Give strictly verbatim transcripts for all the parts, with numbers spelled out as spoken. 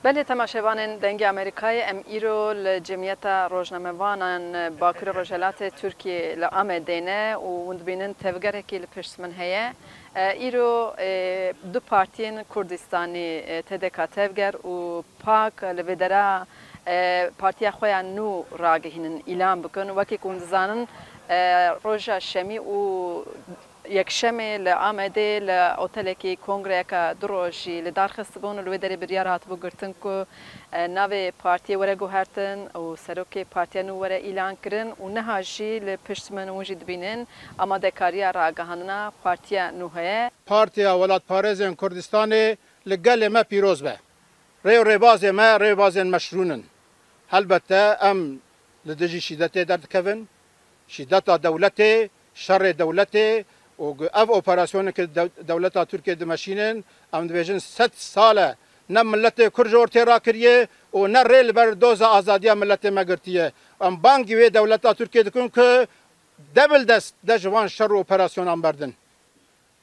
Belê, temaşevanên Dengê Amerîkayê, em îro li Cemiyeta Rojnamevanan Bakurê Rojhelatê Tirkiyê li Amedê ne û hûn dibînin tevgerekî li pişt min heye. E, îro, e, du partiyên Kurdistanî, e, T D K Tevger û pak li vê dera, e, partiya xwe ya nû ragihînin, îlan bikin. Wekî ku hûn dizanin, e, roja şemî û yekşemê li Amedê li otelekî kongreyeke du rojî li dar xistibûn û li wê derê biryar hatibû girtin ku, e, navê partiyê were guhertin û serokê partiya nû were îlan kirin û niha jî li pişt min hûn jî dibînin amadekariya ragihandina partiya nû heye. Partiya Welatparêzên Kurdistanê li gelê me pîroz be. Rê û rêbazê me rêbazên meşrûn in. Helbette em li dijî şîdetê derdikevin. Şîdeta dewletê, şerê dewletê û gu-, ev operasyonê ku dew-, dewleta Tirkiyê dimeşînin, em dibêjin sed sal e ne miletê Kurd ji ortê rakiriye û ne rê li ber doza azadiya miletê me girtiye. Em bangî wê dewleta Tirkiyê dikin ku debil dest de ji van şer û operasyonan berdin.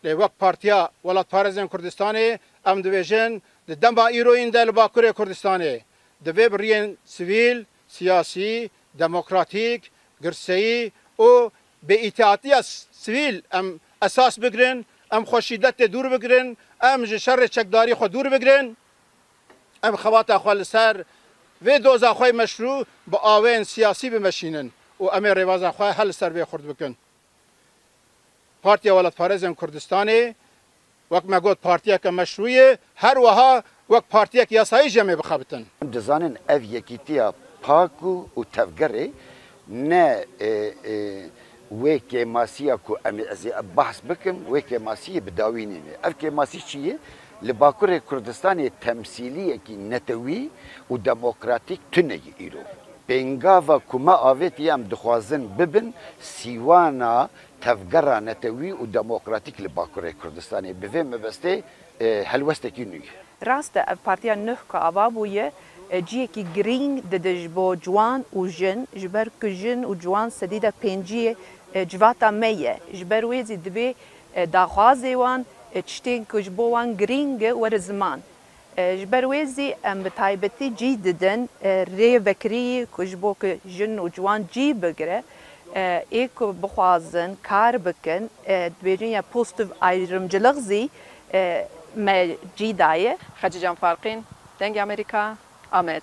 Lê wek Partiya Welatparêzên Kurdistanê em dibêjin, di dema îroyîn de li Bakurê Kurdistanê divê bi riyên sivîl, siyasî, demokratîk, girseyî û bêîtîatiya s-, sivîl em esas bigirin, em xwe şîdetê dûr bigirin, em ji şerê çekdarî xwe dûr bigirin, em xebata xwe li ser vê doza xwe yê meşrû bi awên siyasî bimeşînin û em ê rêbaza xwe her li ser vê xurt bikin. Partiya Welatparêzên Kurdistanê, wek me got, partiyeke meşrû ye, her wiha wek partiyek yasayî jî em ê bixebitin. Em dizanin ev yekîtiya pak û, û tevgerê ne, e, e, wê kêmasiya ku em ê, ez ê behs bikim, wê kêmasiyê bi dawî nîne. Ev kêmasî çi ye? Li Bakurê Kurdistanê temsîliyekî netewî û demokratîk tune ye îro. Pêngava ku me avêtiye em dixwazin bibin sîwana tevgera netewî û demokratîk li Bakurê Kurdistanê. Bi vê mebestê, e, helwestekî nû ye. Rast e, ev partiya nuh ku ava bûye, e, cihekî girîng dide ji bo ciwan û jin, ji ber ku jin û ciwan sedî de pêncî, e, civata me ye. Ji ber wê zî divê, e, daxwazê wan, e, tiştên ku ji bo wan girîng e, were ziman. E, ji ber wê zî em bi taybetî cî didin, e, rêvekirî ku ji bo ku jin û ciwan cî bigire, e, ê ku bixwazin kar bikin, e, dibêjin ya pozitif ayrımcılık zî, e, me cî daye. Xecîcan Farqîn, Dengê Amerîka, Amed.